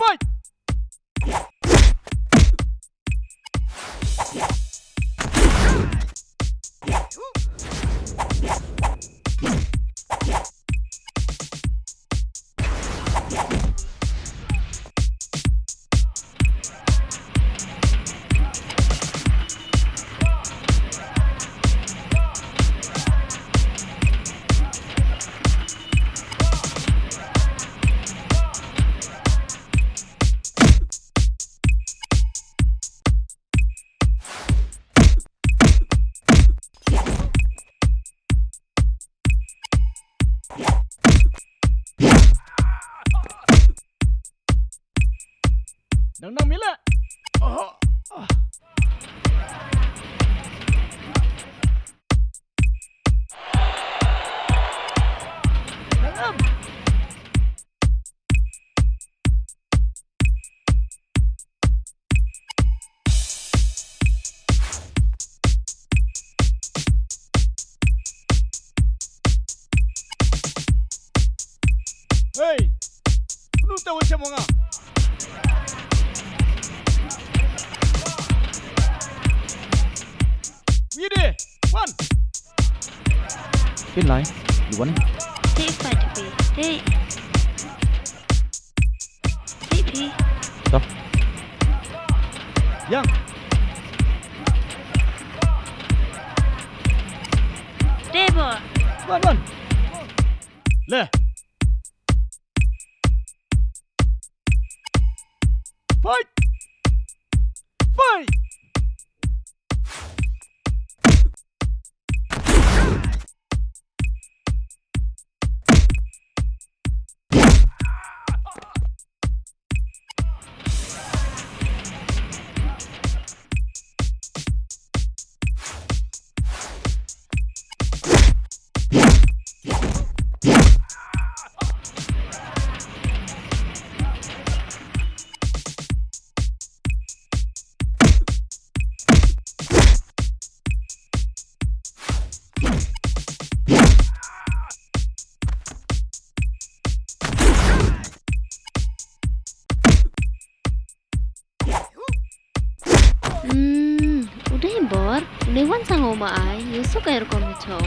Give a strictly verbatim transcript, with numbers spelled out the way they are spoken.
Fight! Dang nang mila. Dang am. Hey! Punu ta wacha mo nga. Wide! One! Pin lai, you want? Hey, fight phi. Hey. Hey phi. Stop. Yang. Debo. Wan, wan. Le. Fight! Fight! Hmm, u dei bor, u dei wan sang u ma ai, u suk ai rukom hi cho.